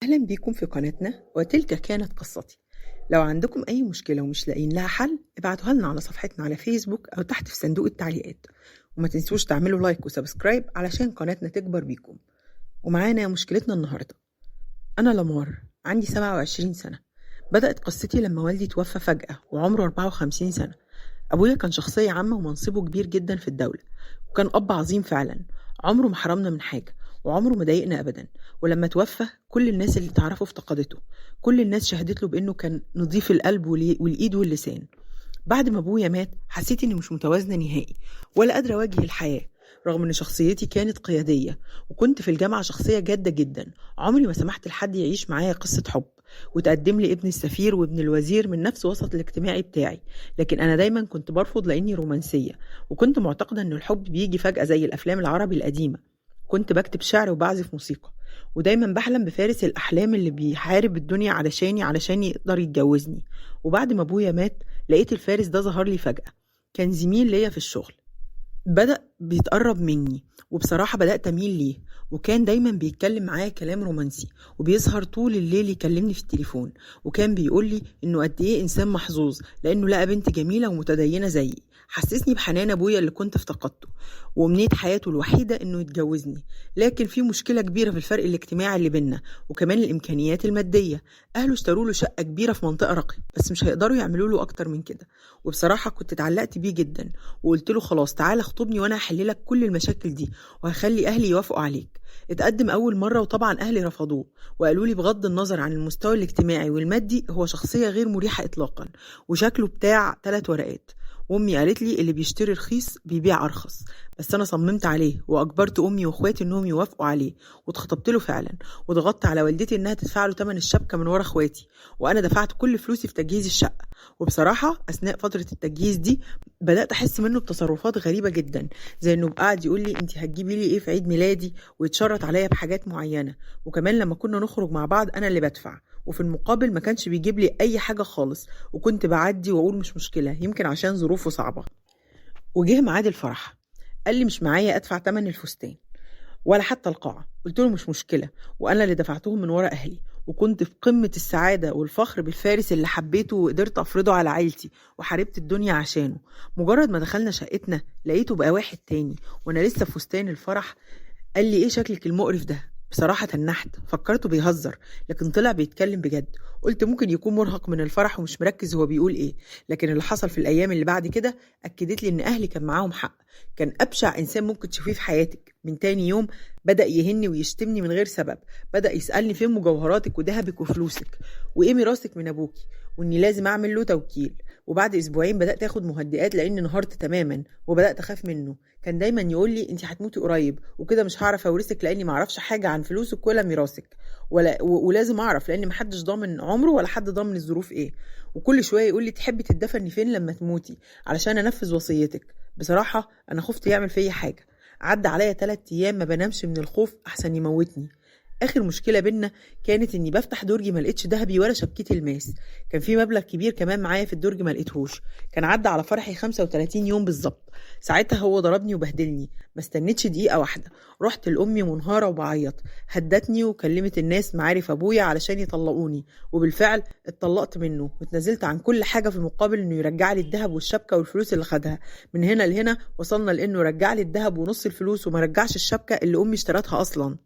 أهلا بيكم في قناتنا وتلك كانت قصتي. لو عندكم أي مشكلة ومش لاقيين لها حل ابعتوها لنا على صفحتنا على فيسبوك أو تحت في صندوق التعليقات، وما تنسوش تعملوا like و subscribe علشان قناتنا تكبر بيكم. ومعانا مشكلتنا النهاردة. أنا لمار، عندي 27 سنة. بدأت قصتي لما والدي توفى فجأة وعمره 54 سنة. أبويا كان شخصية عامة ومنصبه كبير جدا في الدولة، وكان أب عظيم فعلا، عمره ما حرمنا من حاجة وعمره ما ضايقنا أبدا. ولما توفى كل الناس اللي تعرفه افتقدته، كل الناس شهدت له بأنه كان نظيف القلب والإيد واللسان. بعد ما أبويا مات حسيت إني مش متوازنة نهائي ولا قادرة أواجه الحياة، رغم إن شخصيتي كانت قيادية وكنت في الجامعة شخصية جادة جدا. عمري ما سمحت لحد يعيش معايا قصة حب، وتقدم لي ابن السفير وابن الوزير من نفس وسط الاجتماعي بتاعي، لكن أنا دايما كنت برفض لأني رومانسية، وكنت معتقدة إن الحب بيجي فجأة زي الأفلام العربي القديمة. كنت بكتب شعر وبعزف موسيقى، ودايما بحلم بفارس الأحلام اللي بيحارب الدنيا علشاني علشان يقدر يتجوزني. وبعد ما أبويا مات لقيت الفارس ده ظهر لي فجأة، كان زميل ليا في الشغل، بدأ بيتقرب مني وبصراحة بدأت أميل ليه، وكان دايما بيتكلم معايا كلام رومانسي وبيسهر طول الليل يكلمني في التليفون، وكان بيقولي إنه قد إيه إنسان محظوظ لأنه لقى بنت جميلة ومتدينة زيي. حسسني بحنان أبويا اللي كنت افتقدته، وأمنية حياته الوحيدة إنه يتجوزني. لكن في مشكلة كبيرة في الفرق الاجتماعي اللي بينا، وكمان الإمكانيات المادية. أهله اشتروا له شقة كبيرة في منطقة راقية، بس مش هيقدروا يعملوا له أكتر من كده. وبصراحة كنت اتعلقت بيه جدا، وقلت له خلاص تعالى اخطبني وأنا هحل لك كل المشاكل دي وهخلي أهلي يوافقوا عليك. اتقدم أول مرة وطبعا أهلي رفضوه، وقالوا لي بغض النظر عن المستوى الاجتماعي والمادي هو شخصية غير مريحة إطلاقا وشكله بتاع 3 ورقات. وأمي قالت لي اللي بيشتري رخيص بيبيع أرخص، بس أنا صممت عليه وأجبرت أمي وإخواتي إنهم يوافقوا عليه، واتخطبت له فعلا، وضغطت على والدتي إنها تدفع له تمن الشبكة من ورا إخواتي، وأنا دفعت كل فلوسي في تجهيز الشقة. وبصراحة أثناء فترة التجهيز دي بدأت أحس منه بتصرفات غريبة جدا، زي إنه قاعد يقول لي أنت هتجيبي لي إيه في عيد ميلادي، ويتشرط عليا بحاجات معينة. وكمان لما كنا نخرج مع بعض أنا اللي بدفع، وفي المقابل ما كانش بيجيب لي أي حاجة خالص، وكنت بعدي وأقول مش مشكلة يمكن عشان ظروفه صعبة. وجه ميعاد الفرح قال لي مش معايا أدفع تمن الفستان ولا حتى القاعة. قلت له مش مشكلة، وأنا اللي دفعتهم من ورا أهلي. وكنت في قمة السعادة والفخر بالفارس اللي حبيته وقدرت أفرضه على عيلتي وحاربت الدنيا عشانه. مجرد ما دخلنا شقتنا لقيته بقى واحد تاني، وأنا لسه في فستان الفرح. قال لي إيه شكلك المقرف ده؟ بصراحة تنحت، فكرته بيهزر لكن طلع بيتكلم بجد. قلت ممكن يكون مرهق من الفرح ومش مركز هو بيقول ايه. لكن اللي حصل في الايام اللي بعد كده اكدت لي ان اهلي كان معاهم حق، كان ابشع انسان ممكن تشوفيه في حياتك. من تاني يوم بدأ يهني ويشتمني من غير سبب، بدأ يسألني فين مجوهراتك وذهبك وفلوسك وايه ميراثك من ابوكي، واني لازم اعمل له توكيل. وبعد اسبوعين بدأت اخد مهدئات لان انهارت تماما وبدأت اخاف منه. كان دايما يقول لي انت هتموتي قريب وكده مش هعرف اورثك لاني ما اعرفش حاجه عن فلوسك ولا ميراثك ولا ولازم اعرف لان محدش ضامن عمره ولا حد ضامن الظروف ايه. وكل شويه يقول لي تحبي تدفني فين لما تموتي علشان انفذ وصيتك. بصراحه انا خفت يعمل فيا حاجه. عدى عليا 3 ايام ما بنامش من الخوف احسن يموتني. اخر مشكله بينا كانت اني بفتح درجي ما لقيتش ذهبي ولا شبكتي الماس. كان في مبلغ كبير كمان معايا في الدرج ما لقيتهوش. كان عدى على فرحي 35 يوم بالظبط. ساعتها هو ضربني وبهدلني، ما استنيتش دقيقه واحده. رحت لامي منهاره وبعيط، هدتني وكلمت الناس معارف ابويا علشان يطلقوني، وبالفعل اتطلقت منه واتنازلت عن كل حاجه في المقابل انه يرجع لي الذهب والشبكه والفلوس اللي خدها. من هنا لهنا وصلنا لانه رجع لي الذهب ونص الفلوس وما رجعش الشبكه اللي امي اشترتها اصلا.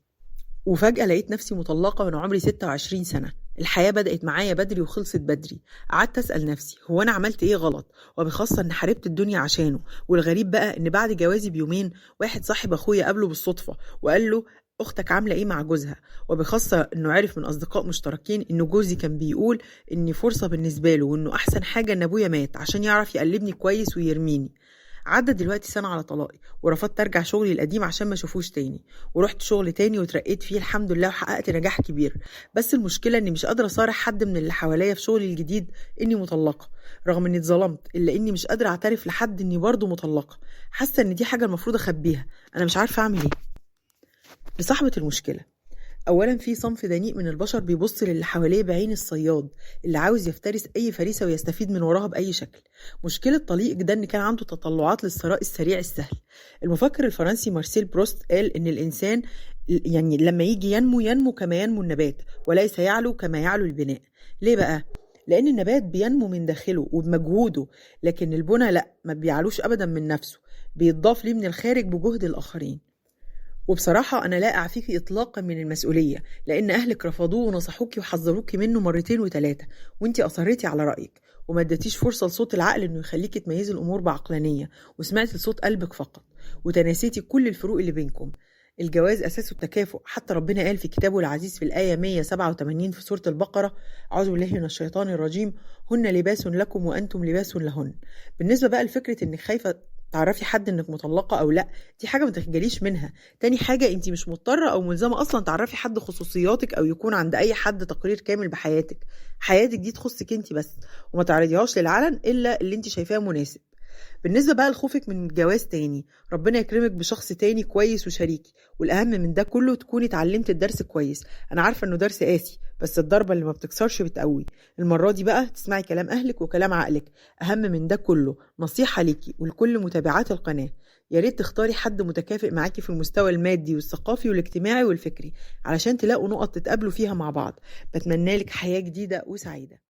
وفجأة لقيت نفسي مطلقة وأنا عمري 26 سنة. الحياة بدأت معايا بدري وخلصت بدري. قعدت أسأل نفسي هو أنا عملت إيه غلط، وبخاصة إن حاربت الدنيا عشانه. والغريب بقى إن بعد جوازي بيومين واحد صاحب أخويا قابله بالصدفة وقال له أختك عاملة إيه مع جوزها، وبخاصة إنه عرف من أصدقاء مشتركين إنه جوزي كان بيقول إني فرصة بالنسبة له، وإنه أحسن حاجة إن أبويا مات عشان يعرف يقلبني كويس ويرميني. عدى دلوقتي سنة على طلاقي، ورفضت ارجع شغلي القديم عشان ما اشوفوش تاني، ورحت شغل تاني وترقيت فيه الحمد لله وحققت نجاح كبير. بس المشكلة اني مش قادرة اصارح حد من اللي حواليا في شغلي الجديد اني مطلقة، رغم اني اتظلمت الا اني مش قادرة اعترف لحد اني برضو مطلقة. حاسة ان دي حاجة المفروض اخبيها، انا مش عارفة اعمل ايه. لصاحبة المشكلة، أولا، في صنف دنيء من البشر بيبص للي حواليه بعين الصياد اللي عاوز يفترس أي فريسة ويستفيد من وراها بأي شكل. مشكلة طليقك ده إن كان عنده تطلعات للثراء السريع السهل. المفكر الفرنسي مارسيل بروست قال إن الإنسان يعني لما يجي ينمو ينمو كما ينمو النبات، وليس يعلو كما يعلو البناء. ليه بقى؟ لأن النبات بينمو من داخله وبمجهوده، لكن البنى لأ، ما بيعلوش أبدا من نفسه، بيتضاف ليه من الخارج بجهد الآخرين. وبصراحة أنا لا أعفيكي إطلاقا من المسؤولية، لأن أهلك رفضوه ونصحوكي وحذروكي منه مرتين وتلاتة، وانتي أصريتي على رأيك وما اديتيش فرصة لصوت العقل إنه يخليكي تميزي الأمور بعقلانية، وسمعتي لصوت قلبك فقط وتناسيتي كل الفروق اللي بينكم. الجواز أساسه التكافؤ، حتى ربنا قال في كتابه العزيز في الآية 187 في سورة البقرة: أعوذ بالله من الشيطان الرجيم، هن لباس لكم وأنتم لباس لهن. بالنسبة بقى لفكرة إنك خايفة تعرفي حد انك مطلقة او لا، دي حاجة ما تخجليش منها. تاني حاجة، انتي مش مضطرة او ملزمة اصلا تعرفي حد خصوصياتك او يكون عند اي حد تقرير كامل بحياتك. حياتك دي تخصك انتي بس، وما تعرضيهاش للعلن الا اللي انتي شايفاه مناسب. بالنسبة بقى لخوفك من جواز تاني، ربنا يكرمك بشخص تاني كويس وشريكي، والأهم من ده كله تكوني اتعلمت الدرس كويس. أنا عارفة إنه درس قاسي، بس الضربة اللي ما بتكسرش بتقوي. المرة دي بقى تسمعي كلام أهلك وكلام عقلك. أهم من ده كله نصيحة ليكي ولكل متابعات القناة، يا ريت تختاري حد متكافئ معاكي في المستوى المادي والثقافي والاجتماعي والفكري، علشان تلاقوا نقط تتقابلوا فيها مع بعض. بتمنى لك حياة جديدة وسعيدة.